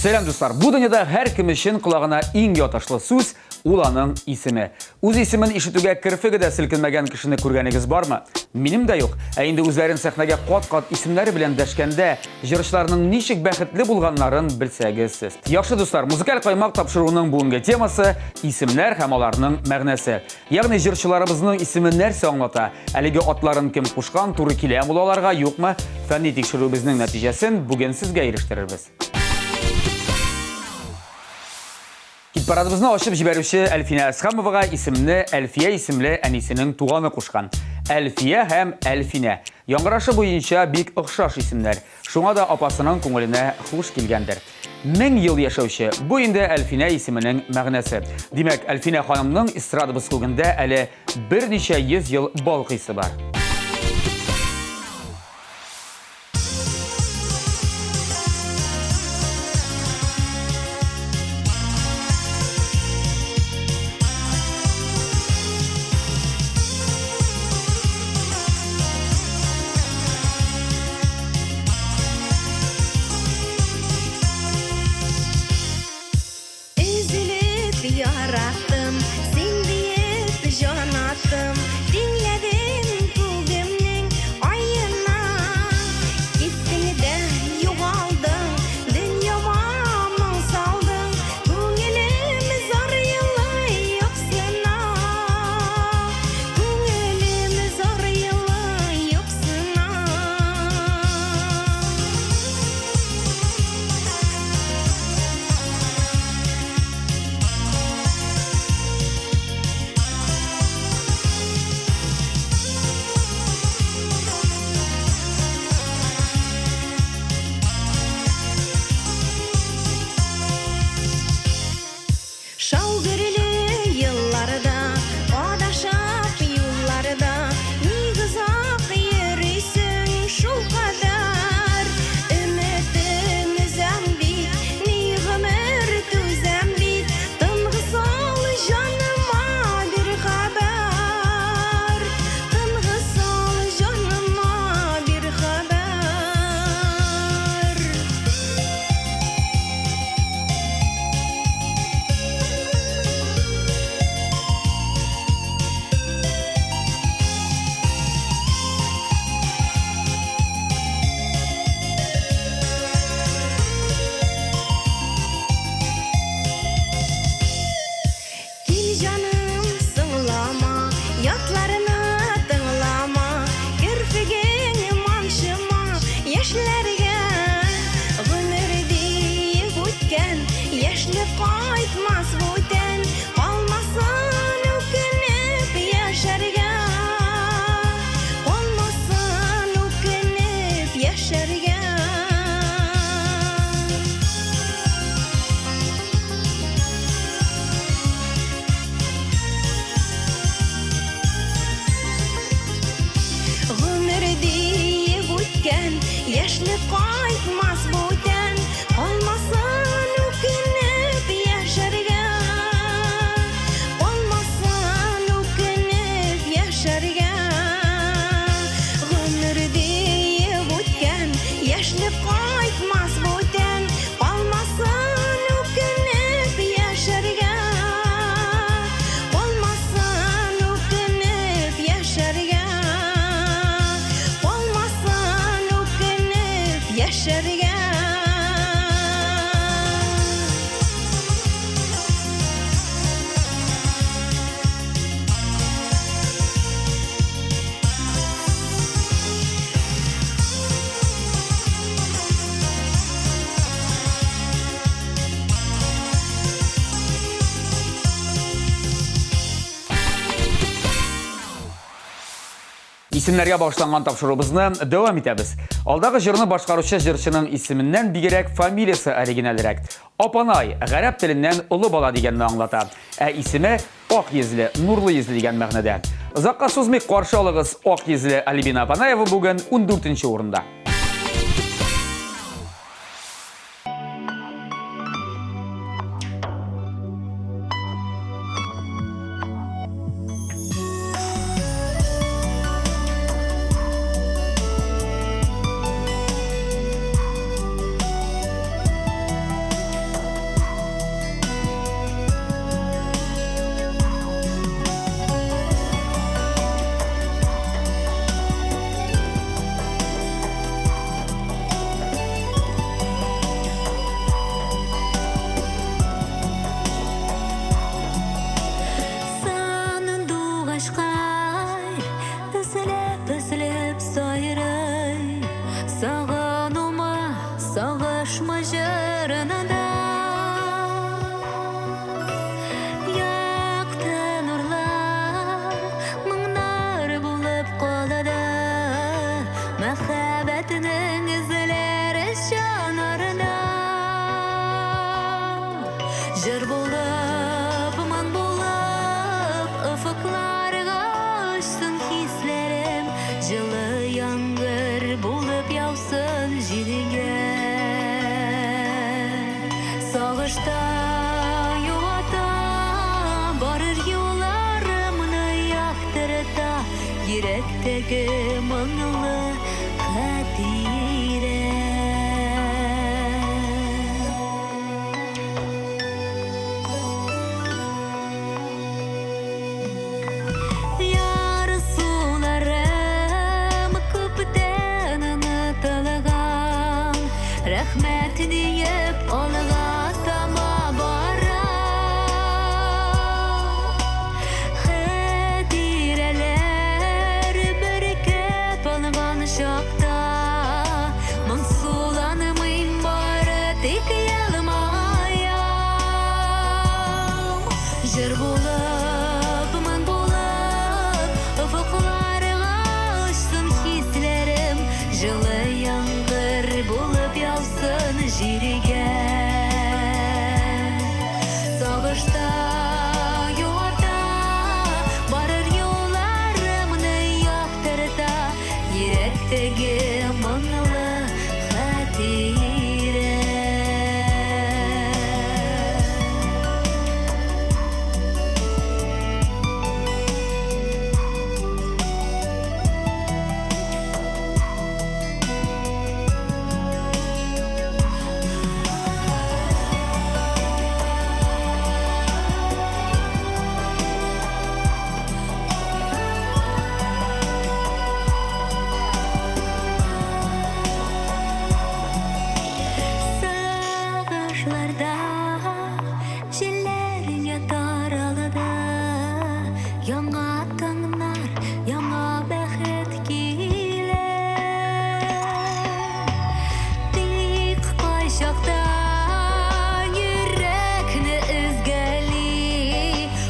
Сәлам, дуслар! Бу дөньяда һәркем өчен колагына иң ятышлы сүз ул аның исеме. Үз исемен ишетүгә керфеге дә селкенмәгән кешене күргәнегез бармы? Минем дә юк. Ә инде үзләрен сәхнәгә кат-кат исемнәре белән дәшкәндә, җырчыларның ничек бәхетле булганнарын белсәгез сез. Яхшы, дуслар, музыкаль каймак тапшыруының бүгенге темасы исемнәр һәм аларның мәгънәсе. Ягъни җырчыларыбызның исеме нәрсә аңлата? Әлеге атларын кем кушкан, туры киләме ул аларга, юкмы? Фәнни тикшерүебезнең нәтиҗәсен бүген сезгә ирештерербез. Хит-парадыбызны ачып җибәрүче Әлфинә Әсхәмовага исемне Әлфия исемле әнисенең туганы кушкан. Әлфия һәм Әлфинә. Яңгырашы буенча бик охшаш исемнәр. Шуңа да апасының күңеленә хуш килгәндер. Мең ел яшәүче, бу инде Әлфинә исеменең мәгънәсе. Димәк, Әлфинә ханымның эстрадабыз күгендә әле берничә йөз ел балкыйсы бар. Өзелеп яраттым, син диеп җан аттым, Тиңләдем күгемнең аена. Киттең дә югалдың, дөньяма моң салдың, Күңелем зар елый юксына. Күңелем зар елый юксына. Шау-гөрле елларда, адашып юлларда, Ник озак йөрисең шулкадәр? Өметем өзәм бит, ни гомер түзәм бит, Тынгы сал җаныма бир хәбәр, Тынгы сал җаныма бир хәбәр. Кил, җаным, соңлама, ятларны тыңлама, Керфегең манчыма яшьләргә. Гомер диеп үткән, яшьлек кайтмас бүтән, Калмасын үкенеп яшәргә. Калмасын үкенеп яшәргә. Гомер диеп үткән, яшьлек кайтмас бүтән, Калмасын үкенеп яшәргә. Калмасын үкенеп яшәргә. Гомер диеп үткән, яшьлек кайтмас бүтән, Калмасын үкенеп яшәргә. Калмасын үкенеп яшәргә. Калмасын үкенеп яшәргә. Исемнәргә багышланган тапшыруыбызны дәвам итәбез. Алдагы җырны башкаручы җырчының исеменнән бигрәк фамилиясе оригинальрәк. Апанай, гарәп теленнән олы бала дигәнне аңлата. Ә исеме Ак йөзле, нурлы йөзле дигән мәгънәдә. Озакка сузмый каршы алыгыз ак йөзле Альбина Апанаева бүген 14 урында. Йөрәктәге моңлы хатирә. Ярсуларым күптән онытылган, Рәхмәт диеп алга таба барам. Хатирәләр бөркеп алган чакта, Моңсуланмыйм, бары тик елмаям. Җыр булып, моң булып, офыкларга очсын хисләрем, Җылы яңгыр булып яусын җиргә. Сагышта юата, барыр юлларымны яктырта, Йөрәктәге моңлы хатирә. Сагышларда җилләргә таралды, Яңа таңнар, яңа бәхет килә. Тик кайчакта йөрәкне өзгәли,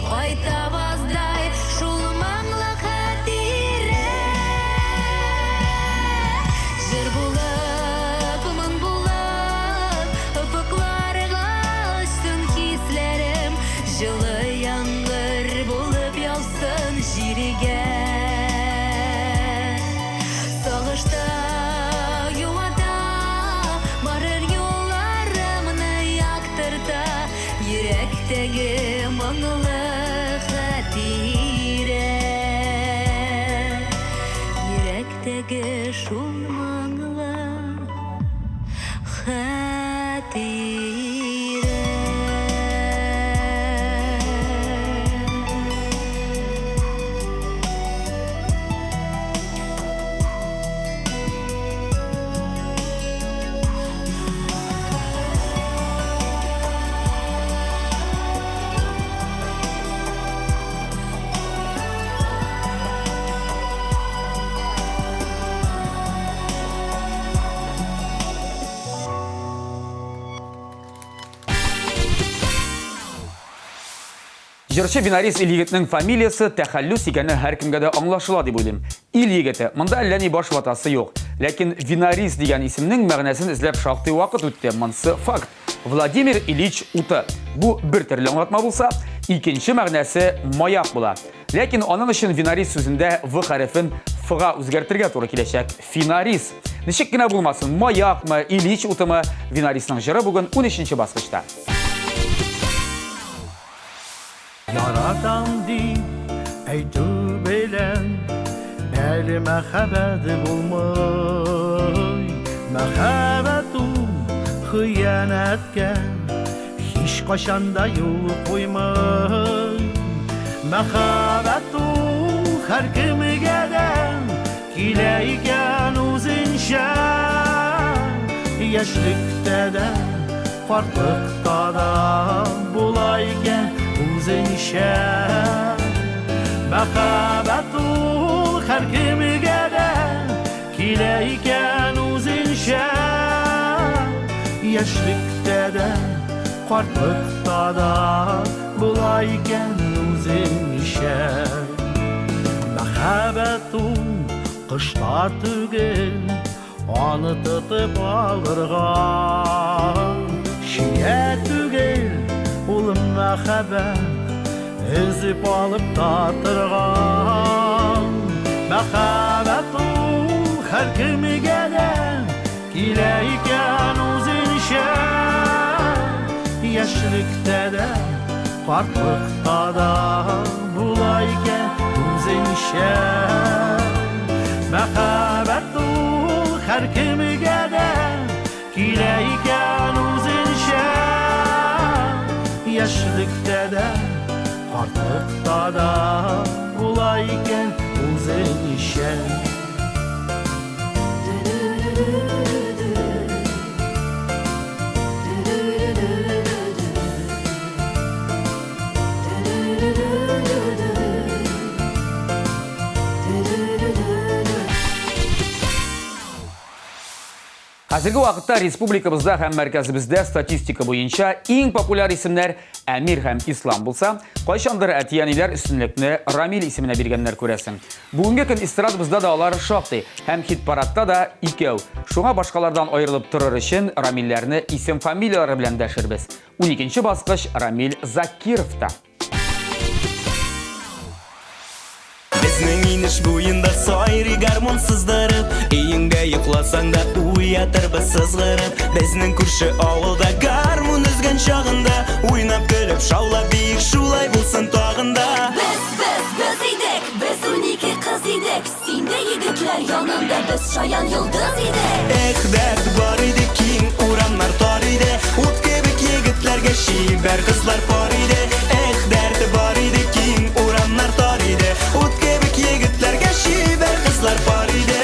Кайта баздай шул моңлы хатирә. Җыр булып, моң булып, офыкларга очсын хисләрем, Җылы яңгыр булып яусын җиргә. Сагышта юата, барыр юлларымны яктырта, Йөрәктәге моңлы хатирә. Йөрәктәге шул моңлы хатирә. Җырчы Винарис Ильегетнең фамилиясе тәхәллүс икәне һәркемгә дә аңлашыла дип уйлыйм. Ил егете, монда әллә ни баш ватасы юк. Ләкин Винарис дигән исемнең мәгънәсен эзләп шактый вакыт үтте. Монсы факт. Владимир Ильич уты. Бу бер төрле аңлатма булса, икенче мәгънәсе маяк була. Ләкин аның өчен Винарис сүзендә В хәрефен Ф-га үзгәртергә туры киләчәк. Финарис. Ничек кенә булмасын, маякмы, Ильич утымы, Винарисның җыры бүген 13 баскычта. Яратам дип әйтү белән әле мәхәббәт булмый. Мәхәббәт ул хыянәткә һич кайчан да юл куймый. Мәхәббәт ул һәркемгә дә килә икән үзенчә. Яшьлектә дә, картлыкта да була икән үзенчә. Мәхәббәт ул һәркемгә дә килә икән үзенчә. Яшьлектә дә, картлыкта да була икән үзенчә. Мәхәббәт ул кышта түгел, аны тотып алырга. Чия түгел ул мәхәббәт, өзеп алып татырга. Мәхәббәт ул һәркемгә дә килә икән үзенчә. Яшьлектә дә, картлыкта да була икән үзенчә. Мәхәббәт ул һәркемгә дә килә икән үзенчә. Яшьлектә дә, картлыкта да була икән үзенчә. Хәзерге вакытта республикабызда һәм мәркәзебездә статистика буенча иң популяр исемнәр Әмир һәм Ислам булса, кайчандыр әти-әниләр өстенлекне Рамил исеменә биргәннәр күрәсең. Бүгенге көн эстрадабызда да алар шактый һәм хит-парадта да икәү. Шуңа башкалардан аерылып торыр өчен Рамилләрне исем-фамилияләре белән дәшербез. Уникенче баскыч Рамил Закировта. Безнең инеш буенда сайрый гармун сыздырып, Өеңдә йокласаң да уятырбыз сызгырып. Безнең күрше авылда гармун өзгән чагында, Уйнап көлеп шаулап биек шулай булсын тагын да. Без, без, без идек, без 12 кыз идек, Син дә егетләр янында без шаян йолдыз идек. Эх, дәрт бар иде, киң урамнар тар иде, Ут кебек егетләргә чибәр кызлар пар иде. Эх, дәрт бар иде, киң урамнар тар иде, Ут кебек егетләргә чибәр кызлар пар иде.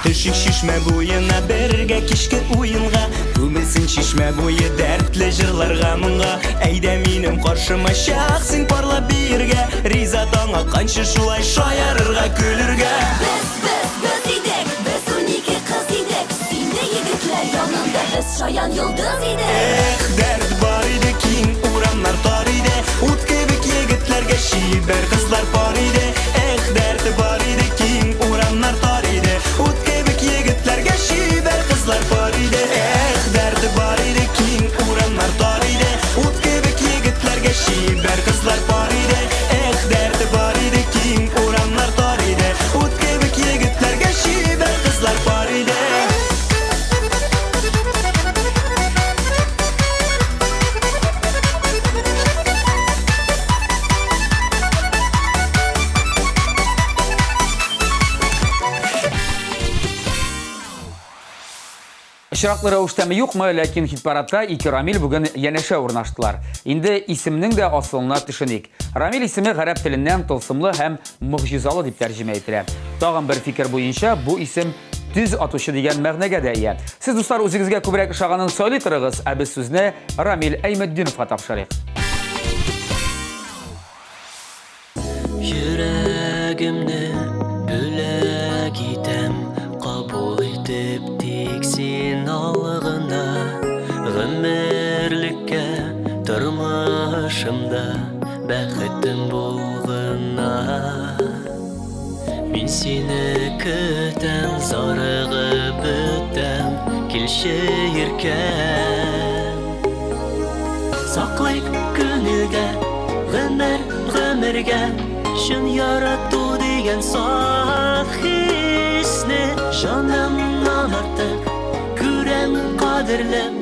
Төшик чишмә буена бергә кичке уенга, Күмелсен чишмә буе дәртле җырларга моңга. Әйдә минем каршыма чак син парлап биергә, Риза таң атканчы шулай шаярырга, көлергә. Без, без, без идек, без 12 кыз идек, Син дә егетләр янында без шаян йолдыз идек. Эх, дәрт бар иде, киң урамнар тар иде, Ут кебек егетләргә чибәр кызлар пар иде. Эх, дәрт бар иде, киң урамнар тар иде, Ут кебек егетләргә чибәр кызлар пар иде. Эх, дәрт бар иде, киң урамнар тар иде, Ут кебек егетләргә чибәр кызлар пар иде. Эх, дәрт бар иде, киң урамнар тар иде, Ут кебек егетләргә чибәр кызлар пар иде. Очраклы рәвештәме юкмы, ләкин хит-парадта ике Рамил бүген янәшә урнаштылар. Инде исемнең дә асылына төшеник. Рамил исеме гарәп теленнән тылсымлы һәм могҗизалы дип тәрҗемә ителә. Тагын бер фикер буенча бу исем төз атучы дигән мәгънәгә дә ия. Сез, дуслар, үзегезгә күбрәк ошаганын сайлый торыгыз, ә без сүзне Рамил Әйметдиновка тапшырыйк. Йөрәгемне бүләк итәм, кабул итеп тик син ал гына. Гомерлеккә тормышымда бәхетем бул гына. Мин сине көтәм, зарыгып бетәм, килче иркәм. Саклыйк күңелдә гомер гомергә чын ярату дигән саф хисне. Җанымнан артык күрәм кадерлем,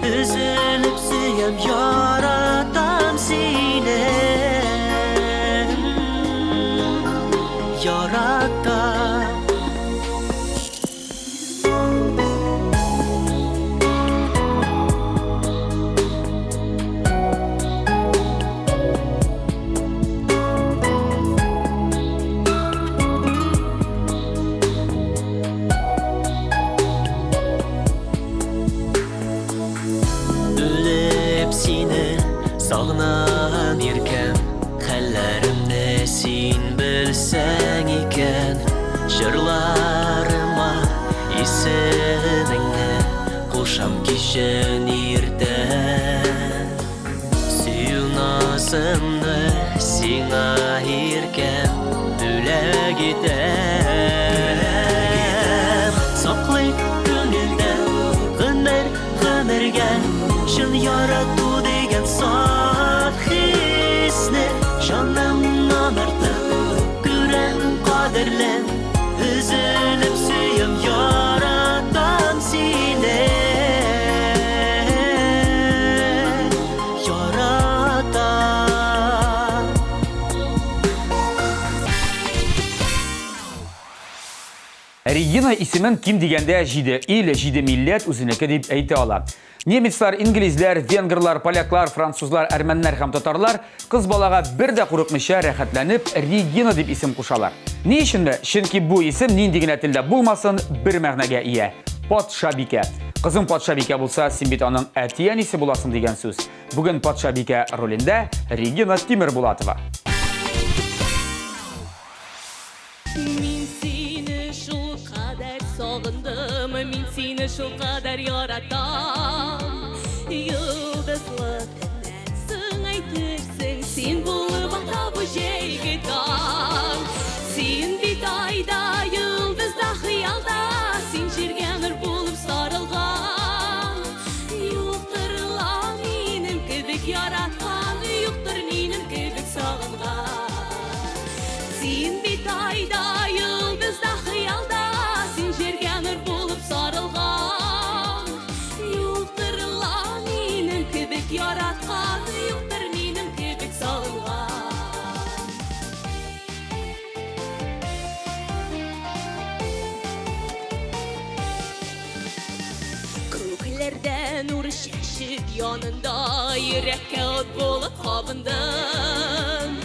өзелеп сөям, яратам сине. Яратам. Үлеп сине сагынам, иркәм, хәлләремне син белсәң икән. Җырларыма исемеңне кушам кичен иртән. Сөю назымны сиңа, иркәм, бүләк итәм. Саклыйк күңелдә гомер гомергә чын ярату дигән саф хисне. Җанымнан артык күрәм кадерлем, өзелеп сөям, яратам сине. Яратам. Регина исемен ким дигәндә җиде ил, җиде милләт үзенеке дип әйтә ала. Немецлар, инглизләр, венгрлар, поляклар, французлар, әрмәннәр һәм татарлар кыз балага бер дә курыкмыйча рәхәтләнеп Регина дип исем кушалар. Ни өченме? Чөнки бу исем нинди генә телдә булмасын, бер мәгънәгә ия. Патшабикә. Кызың патшабикә булса, син бит аның әти-әнисе буласың дигән сүз. Бүген патшабикә ролендә Регина Тимербулатова. Мин сине шул кадәр сагындым, мин сине шул кадәр яратам. Йолдызлы төннән соң әйтерсең, син булып ата бу җәйге таң. Син бит айда, йолдызда, хыялда, син җиргә нур булып сарылган. Юктыр ла минем кебек яраткан, юктыр минем кебек сагынган. Син бит айда, йолдызда, хыялда, син җиргә нур булып сарылган. Юктыр ла минем кебек яраткан, юктыр минем кебек сагынган. Күкләрдә нур чәчеп янында йөрәккә ут булып кабындың.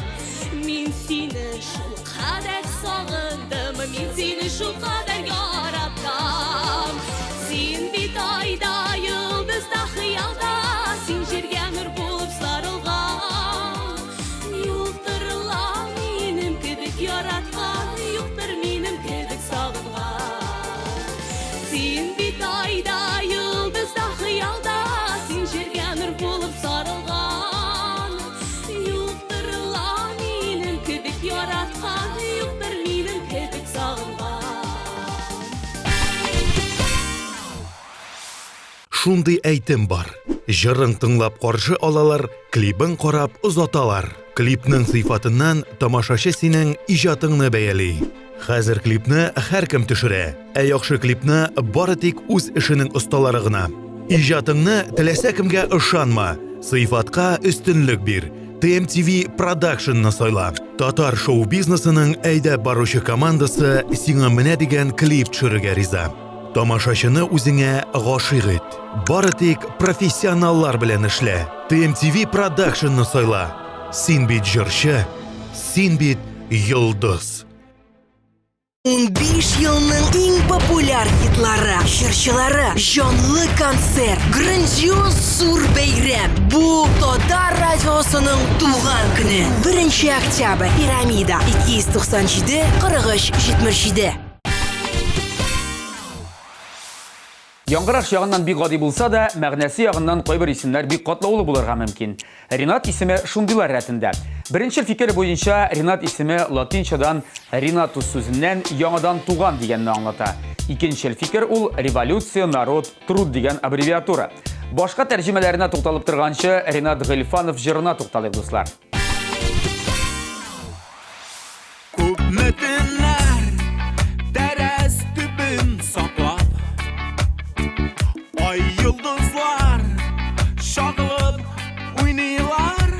Мин сине шул кадәр сагындым, мин сине шул кадәр яратам. Син бит айда, йолдызда, хыялда, син җиргә нур булып сарылган. Юктыр ла минем кебек яраткан, юктыр минем кебек сагынган. Син бит айда, йолдызда, хыялда, син җиргә нур булып сарылган. Юктыр ла минем кебек яраткан, юктыр минем кебек сагынган. Шундый әйтем бар. Җырың тыңлап каршы алалар, клибын карап озаталар. Клипның сыйфатыннан тамашачы синең иҗатыңны бәяли. Хәзер клипны һәркем төшерә, ә яхшы клипны бары тик үз эшенең осталары гына. Иҗатыңны теләсә кемгә ышанма, сыйфатка өстенлек бир. TMTV Production-ны сайла. Татар шоу-бизнесының әйдәп баручы командасы сиңа менә дигән клип төшерергә риза. Тамашачыны үзеңә гашыйк ит. Бары тик профессионаллар белән эшлә. TMTV Production-ны сайла. Син бит җырчы, син бит йолдыз. 15 елның иң популяр хитлары, җырчылары, җанлы концерт, грандиоз зур бәйрәм. Бу Татар радиосының туган көне. 1 октябрь, Пирамида, 297 43 77. Яңгыраш ягыннан бик гади булса да, мәгънәсе ягыннан кайбер исемнәр бик катлаулы булырга мөмкин. Ренат исеме шундыйлар рәтендә. Беренче фикер буенча, Ренат исеме латинчадан Renatus сүзеннән яңадан туган дигәнне аңлата. Икенчел фикер ул революция, народ, труд дигән аббревиатура. Башка тәрҗемәләренә тукталып торганчы, Ренат Гыйльфанов җырына тукталыйк, дуслар. Күпме төннәр тәрәз төбен саклап, Ай йолдызлар чагылып уйныйлар.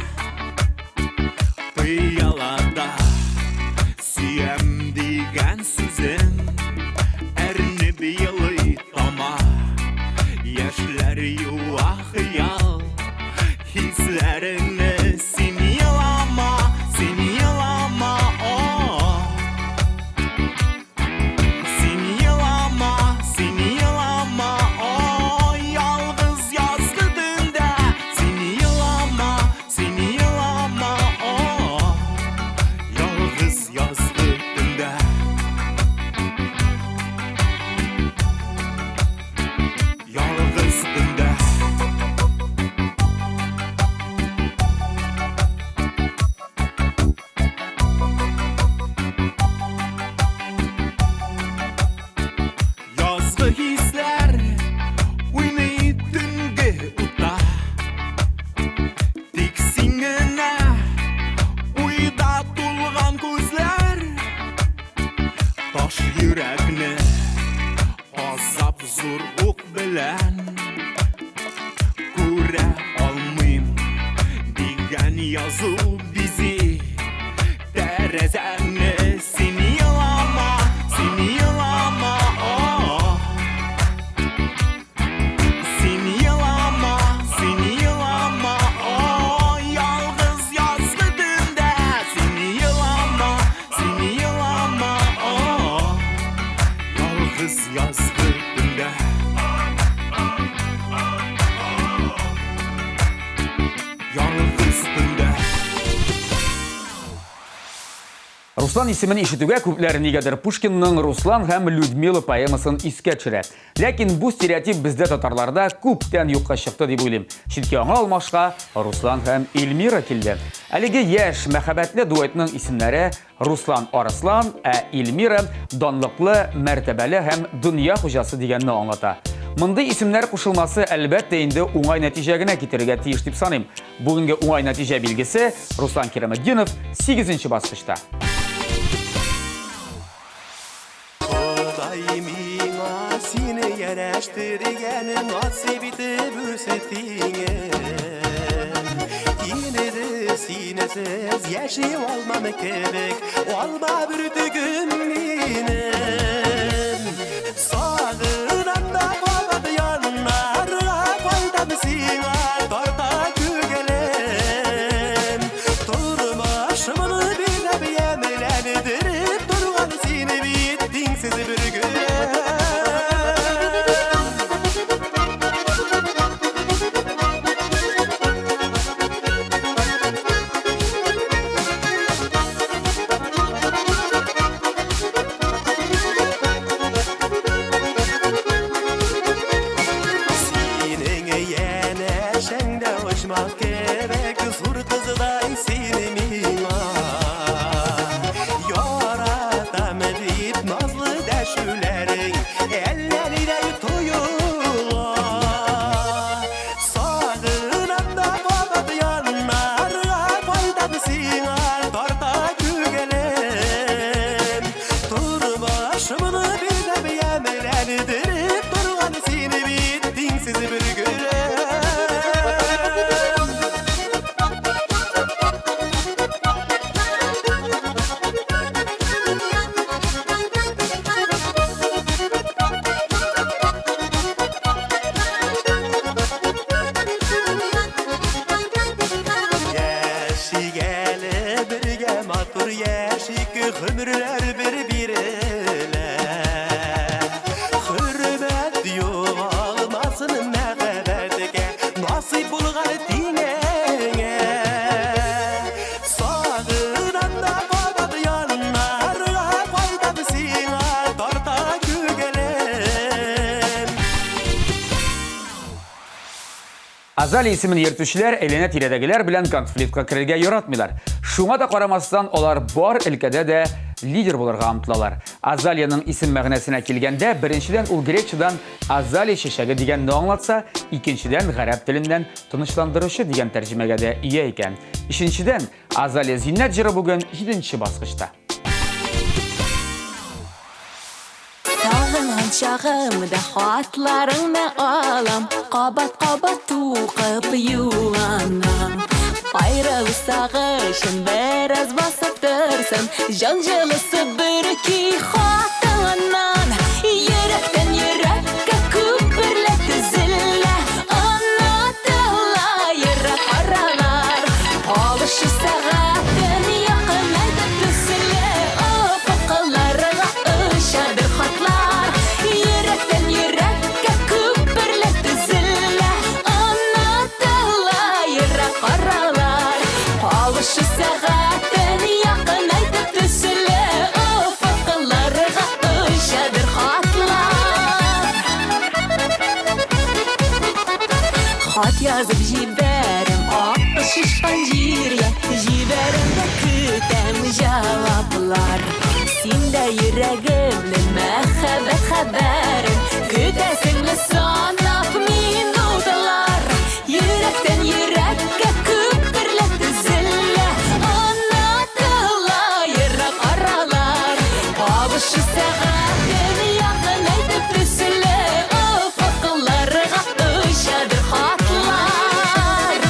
Пыялада сөям дигән сүзең әрнеп елый тама. Яшьләр юа хыял Хисләреңне син елама, син елама, о. Син елама, син елама, о. Ялгыз язгы төндә син елама, син елама, о. Ялгыз язгы төндә. Ялгыз төндә. Язгы хисләр уйный төнге утта. Тик син генә уйда тулган күзләр. Таш йөрәкне Азап зур ук белән күрә алмыйм дигән язу бизи тәрәзәне. Син елама, син елама, Ялгыз көндә. Руслан исемен ишетүгә күпләр нигәдер Пушкинның Руслан һәм Людмила поэмасын искә төшерә. Ләкин бу стереотип бездә татарларда күптән юкка чыкты дип уйлыйм. Чөнки аңа алмашка Руслан һәм Эльмира килде. Әлеге яшь, мәхәббәтле дуэтның исемнәре Руслан Арыслан, ә Эльмира данлыклы, мәртәбәле һәм дөнья хуҗасы дигәнне аңлата. Мондый исемнәр кушылмасы, әлбәттә инде, уңай нәтиҗә генә китерергә тиеш дип саныйм. Бүгенге уңай нәтиҗә билгесе Руслан Кираметдинов 8 баскычта. Ходай миңа сине ярәштергән, насыйп итеп үзе тиңен. Инде синесез яши алмам кебек, алма бөртегем минем. Сагынам да кабат яннарга кайтам сиңа, тарта күңелем. Тормышымны бизәп, ямьләндереп торган сине бит тиңсез бер гөлем. Синең янәшәңдә очмак кебек зур кыздай син миңа. Яратам дип назлы дәшүләрең әллә нидәй тоела. Сагынам да кабат яннарга кайтам сиңа, тарта күңелем. Тормышымны бизәп, ямьләндереп торган син бит тиңсез бер гөлем. Яшик әле бергә, матур яшик, гомерләр бер бирелә. Хөрмәт югалмасын мәхәббәткә, насыйп булган тиңеңә. Сагынам да кабат яннарга кайтам сиңа, тарта күңелем. Азалия исемен йөртүчеләр әйләнә-тирәдәгеләр белән конфликтка керергә яратмыйлар. Шуңа да карамастан, алар бар өлкәдә дә лидер булырга омтылалар. Азалиянең исем мәгънәсенә килгәндә, беренчедән ул грекчадан азалия чәчәге дигәнне аңлатса, икенчедән гарәп теленнән тынычландыручы дигән тәрҗемәгә дә ия икән. Өченчедән, Азалия Зиннәт җыры бүген 7 баскычта. Сагынган чагымда хатларыңны алам, кабат-кабат укып юанам. Айрылу сагышын бераз басып торсын, җан җылысы бөрки хатыңнан. Йөрәктән йөрәккә күперләр төзелә, онытыла ерак аралар. Алышы сәгатен якынайтып төзелә, офыкларга очадыр хатлар. Йөрәктән йөрәккә күперләр төзелә, онытыла ерак аралар. Алышы сәгатен якынайтып төзелә, офыкларга очадыр хатлар. Хат язып җибәрәм ак шишкан җиргә, җибәрәм дә көтәм җаваплар. Син дә йөрәгемнең мәхәббәт хәбәрен көтәсеңме санап минутлар. Йөрәктән йөрәккә күперләр төзелә, онытыла ерак аралар. Кабышы сәгатен якынайтып төзелә, офыкларга очадыр хатлар.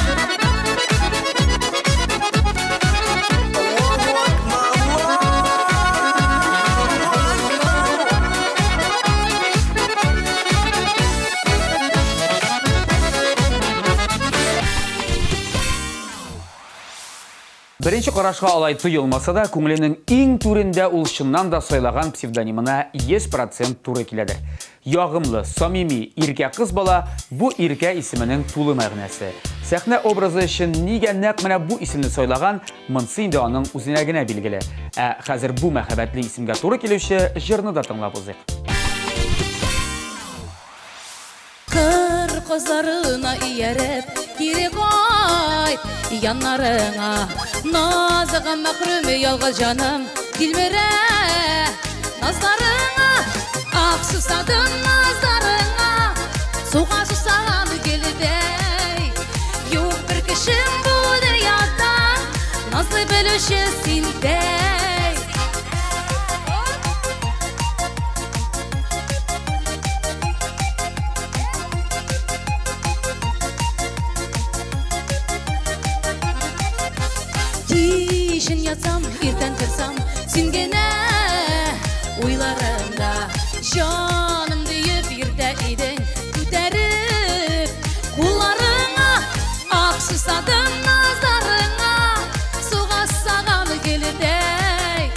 Беренче карашка алай тоелмаса да, күңеленең иң түрендә ул чыннан да сайлаган псевдонимына 100 процент туры киләдер. Ягымлы, самими, иркә кыз бала, бу Иркә исеменең тулы мәгънәсе. Сәхнә образы өчен нигә нәкъ менә бу исемне сайлаган, монсы инде аның үзенә генә билгеле. Ә хәзер бу мәхәббәтле исемгә туры килүче җырны да тыңлап узыйк. Кыр кызларына ияреп, кире кайт яннарыңа. Назыга мәхрүм ялгыз җаным, тилмерә назларыңа. Ах, сусадым назларыңа, суга сусаган гөлдәй. Юк бер кешем бу дөньяда, назлый белүче синдәй. Кичен ятсам, иртән торсам, син генә уйларымда. Җаным диеп йөртә идең, күтәреп кулларыңа. Ах, сусадым назларыңа, суга сусаган гөлдәй.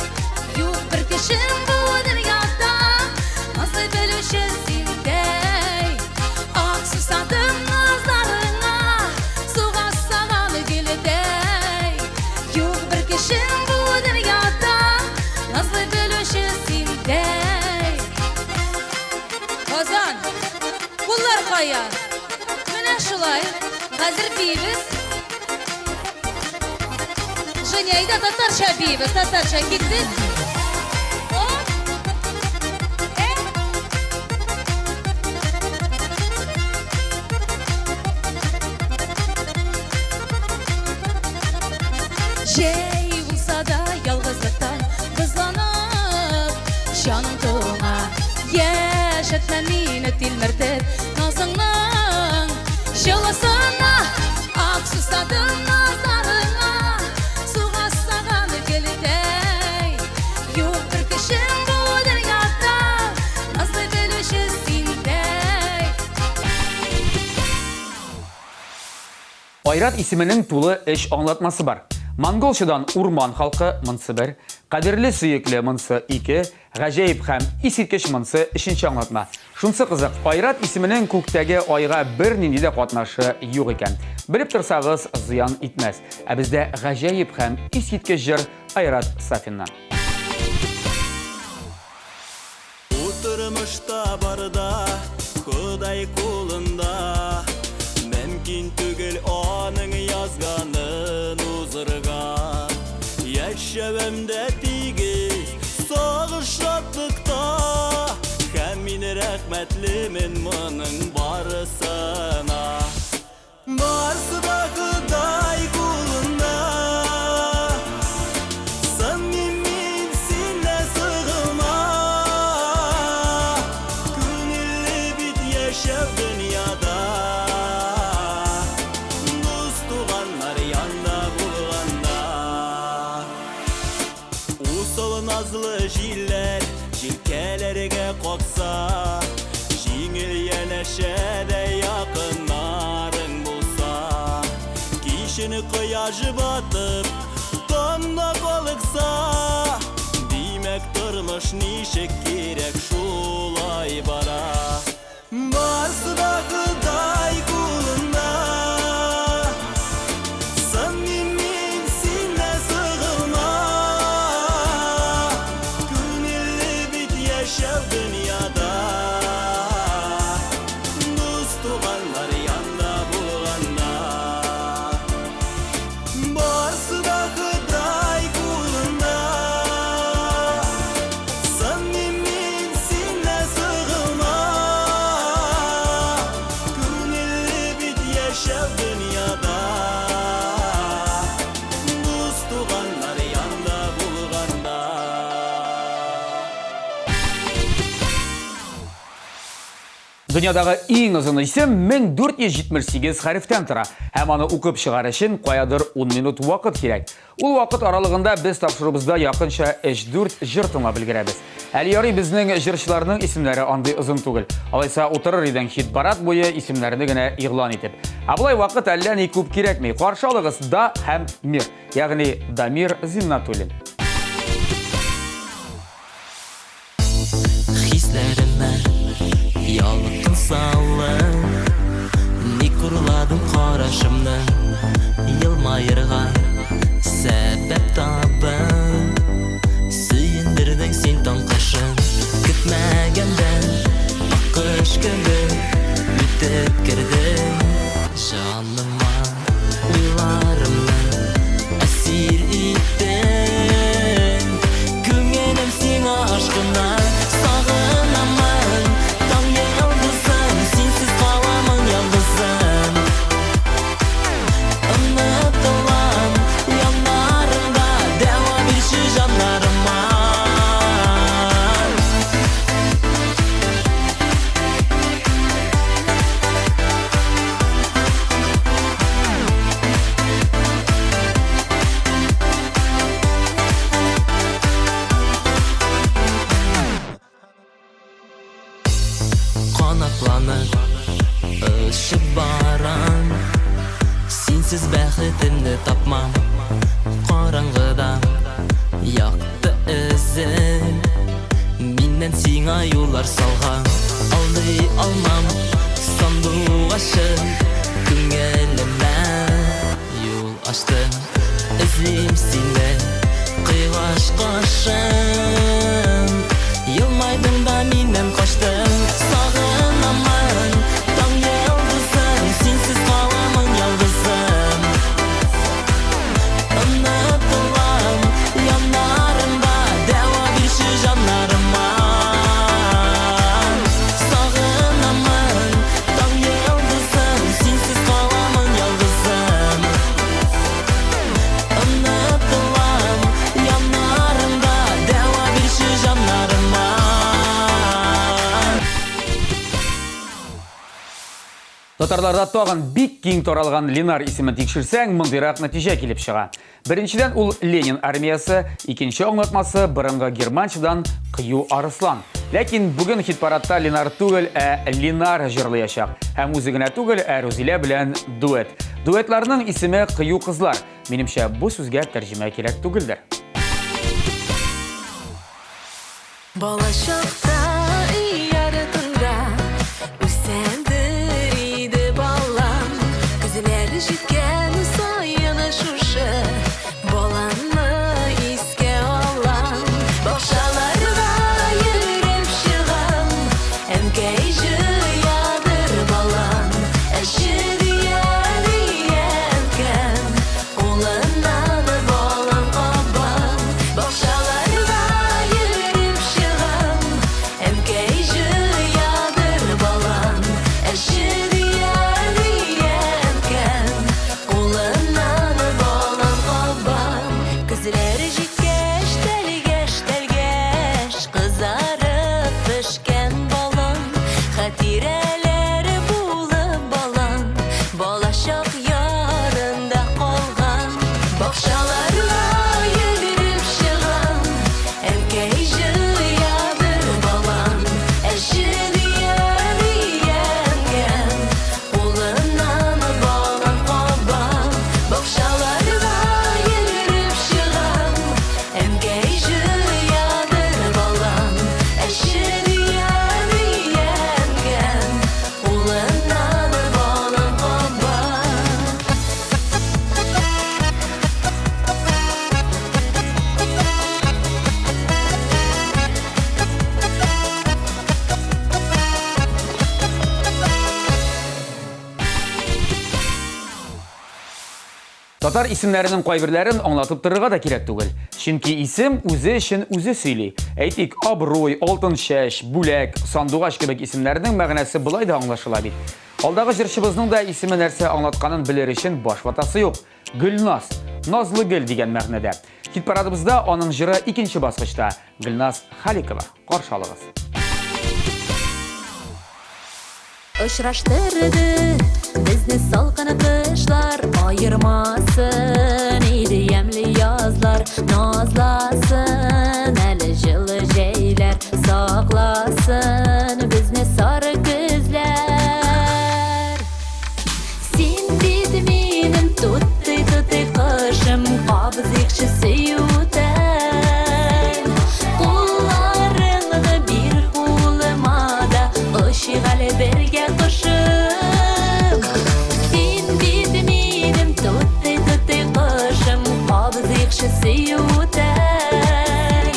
Юк бер кешем бу дөньяда, назлый белүче синдәй. Ах, сусадым назларыңа, суга сусаган гөлдәй. Юк бер кешем бу дөньяда, назлый белүче синдәй. Казан, куллар кая? Менә шулай, хәзер биибез. Женя, әйдә татарча биибез, татарча киттек. Җәй булса да ялгызлыктан бозланып, җаным туңа. Яшәтмә мине тилмертеп, назыңның җылысына. Ах, сусадым назларыңа, суга сусаган гөлдәй. Юк бер кешем бу дөньяда, назлый белүче синдәй. Айрат исеменең тулы өч аңлатмасы бар. Монголчадан урман халкы, монсы бер, кадерле сөекле, монсы ике, гаҗәеп һәм искиткеч, монсы өченче аңлатма. Шунсы кызык, Айрат исеменең күктәге айга бернинди дә катнашы юк икән. Белеп торсагыз, зыян итмәс. Ә бездә гаҗәеп һәм искиткеч җыр Айрат Сафиннан. Бу тормышта барда Ходай кулында, Мөмкин түгел аның язганын узырга. Яшәвем дә тигез, сагыш шатлыкта, Һәм мин рәхмәтлемен моның барысына. Барсы да Ходай кулында. Сынмыйм мин, син дә сыгылма. Күңелле бит яшәү дөньяда. Дус туганнар янда булганда. Усал назлы җилләр җилкәләргә какса, Җиңел янәшәдә якыннарың булса. Кичен кояш батып, таңда калыкса, Димәк, тормыш ничек кирәк шулай бара. Барсы да Ходай кулында. Сынмыйм мин, син дә сыгылма. Күңелле бит яшәү дөньяда. Дус туганнар янда булганда. Барсы да Ходай кулында. Сынмыйм мин, син дә сыгылма. Күңелле бит яшәү дөньяда. Дус туганнар янда булганда. Дөньядагы иң озын исем 1478 хәрефтән тора һәм аны укып чыгар өчен каядыр 10 минут вакыт кирәк. Ул вакыт аралыгында без тапшыруыбызда якынча 3-4 җыр тыңлап өлгерәбез. Әле ярый безнең җырчыларның исемнәре андый озын түгел. Алайса утырыр идең хит-парад буе исемнәрне генә игълан итеп. Ә болай вакыт әллә ни күп кирәкми. Каршы алыгыз Да һәм Мир, ягъни Дамир Зиннатуллин. Хисләремә ялкын салып, Ник урладың карашымны? Елмаерга сәбәп табып, Сөендердең син таң кашын. Көтмәгәндә аккош кебек үтеп кердең җаныма. Уйларымны әсир иттең. Күңелем сиңа ашкына. Сагынамын таң йолдызын, синсез каламын ялгызым. Онытылам яннарыңда, дәва бирче җаннарыма. Канатланып очып барам, Синсез бәхетемне тапмам. Караңгыда якты эзем, Миннән сиңа юллар салган. Алдый алмам сандугачы, Күңелемә юл ачты. Эзлим сине, кояш кашым, Елмайдың да миннән качтың. Сагынамын таң йолдызын, Синсез каламын ялгызым. Онытылам яннарыңда, дәва бирче җаннарыма. Сагынамын таң йолдызын, синсез каламын ялгызым. Онытылам яннарыңда, дәва бирче җаннарыма. Татарларда тагын бик киң таралган Ленар исемен тикшерсәң, мондыйрак нәтиҗә килеп чыга. Беренчедән, ул Ленин армиясе, икенче аңлатмасы борынгы германчадан кыю арыслан. Ләкин бүген хит-парадта Ленар түгел, ә Линар җырлыячак. Һәм үзе генә түгел, ә Рузилә белән дуэт. Дуэтларның исеме Кыю кызлар. Минемчә, бу сүзгә тәрҗемә кирәк түгелдер. Балачакта өй артында үсәдер иде балам. Көзләр җиткән саен шушы баланы искә алам. Бакчаларга йөреп чыгам, әнкәй җыядыр балам. Әче дия дия әнкәм, кулыннан балам кабам. Бакчаларга йөреп чыгам, әнкәй җыядыр балам. Әче дия дия әнкәм, кулыннан балам кабам. Көзләр җиткәч, тәлгәш, тәлгәш, кызарып пешкән балам. Хатирәләр булып балам, балачак ярында калган. Бакчаларга йөгереп чыгам, әнкәй җыядыр балам. Әче дия дия әнкәм, кулыннан балам кабам. Бакчаларга йөгереп чыгам, әнкәй җыядыр балам. Әче дия дия әнкәм, кулыннан балам кабам. Татар исемнәренең кайберләрен аңлатып торырга да кирәк түгел. Чөнки исем үзе өчен үзе сөйли. Әйтик, Абруй, Алтынчәч, Бүләк, Сандугач кебек исемнәрнең мәгънәсе болай да аңлашыла бит. Алдагы җырчыбызның да исеме нәрсә аңлатканын белер өчен баш ватасы юк. Гөлназ, назлы гөл дигән мәгънәдә. Хит-парадыбызда аның җыры икенче баскычта. Гөлназ Халикова, каршы алыгыз. Очраштырды безне салкын кышлар, аермасын иде ямьле язлар, назласын әле җылы җәйләр. Кабзыйкчы сөюдән.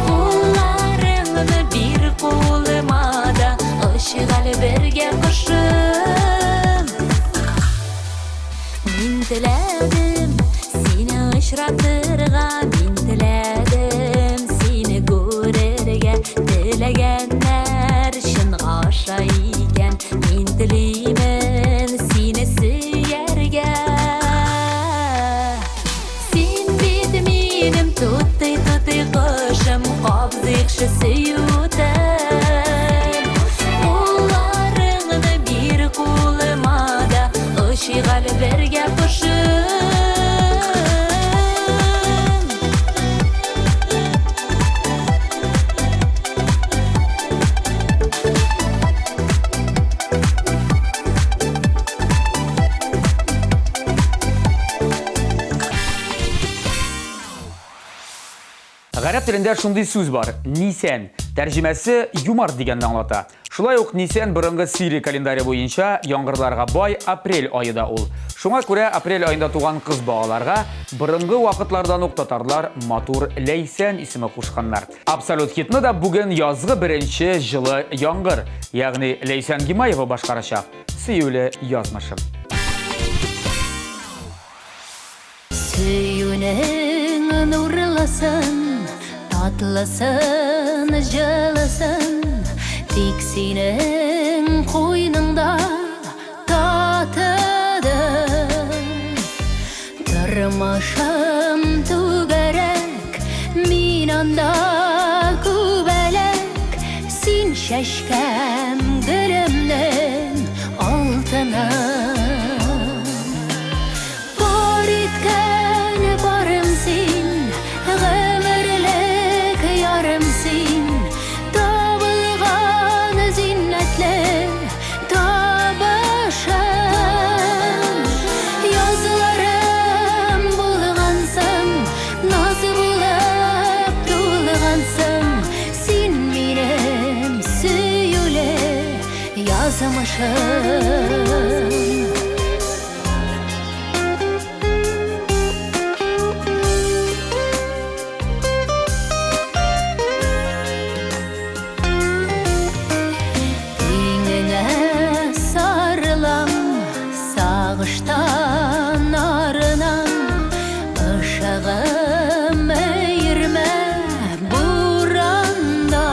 Кулларыңны бир кулыма да, Очыйк әле бергә кошым. Мин теләдем сине очратырга, Мин теләдем сине күрергә. Теләгәннәр чынга аша икән, Мин телимен сине сөяргә. Син бит минем тутый-тутый кошым, Кабзыйкчы сөюдән. Кулларыңны бир кулыма да, Очыйк әле бергә кошым. Гарәп телендә шундый сүз бар – нисән. Тәрҗемәсе юмарт дигәнне аңлата. Шулай ук нисән борынгы Сирия календаре буенча яңгырларга бай апрель ае да ул. Шуңа күрә апрель аенда туган кыз балаларга борынгы вакытлардан ук татарлар матур Ләйсән исеме кушканнар. Абсолют хитны да бүген язгы беренче җылы яңгыр, ягъни Ләйсән Гимаева башкарачак. Сөюле язмышым. Сөюнең нурлысын, татлысын, җылысын Тик синең куйныңда татыдым. Тормышым түгәрәк, мин анда күбәләк. Син чәчкәм гөлемнең алтыны. Бар иткән барым син, гомерлек ярым син, Табылган зиннәтле табышым. Язларым булгансың, наз булып тулгансың, Син минем сөюле язмышым. Иңеңә сарылам, сагыштан арынам, Ышыгым өермә буранда.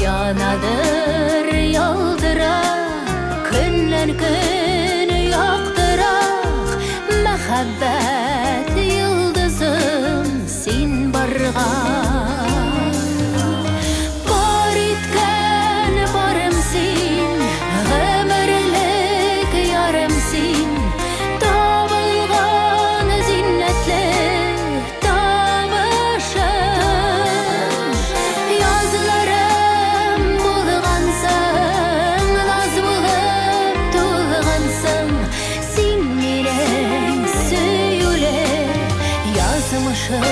Янадыр ялтырап, көннән-көн яктырак, Мәхәббәт йолдызым син барга. Бар иткән барым син, гомерлек ярым син, Табылган зиннәтле табышым. Язларым булгансың, наз булып тулгансың, Син минем сөюле язмышым.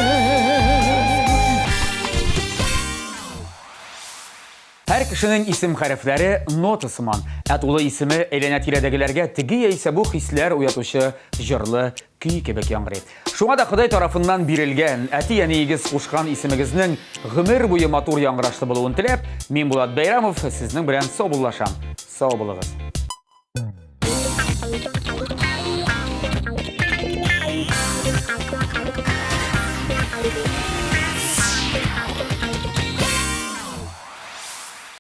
Һәр кешенең исем хәрефләре нота сыман, ә тулы исеме әйләнә-тирәдәгеләргә теге яисә бу хисләр уятучы җырлы көй кебек яңгырый. Шуңа да Ходай тарафыннан бирелгән, әти-әниегез кушкан исемегезнең гомер буе матур яңгырашлы булуын теләп, мин Булат Бәйрәмов сезнең белән саубуллашам. Сау булыгыз.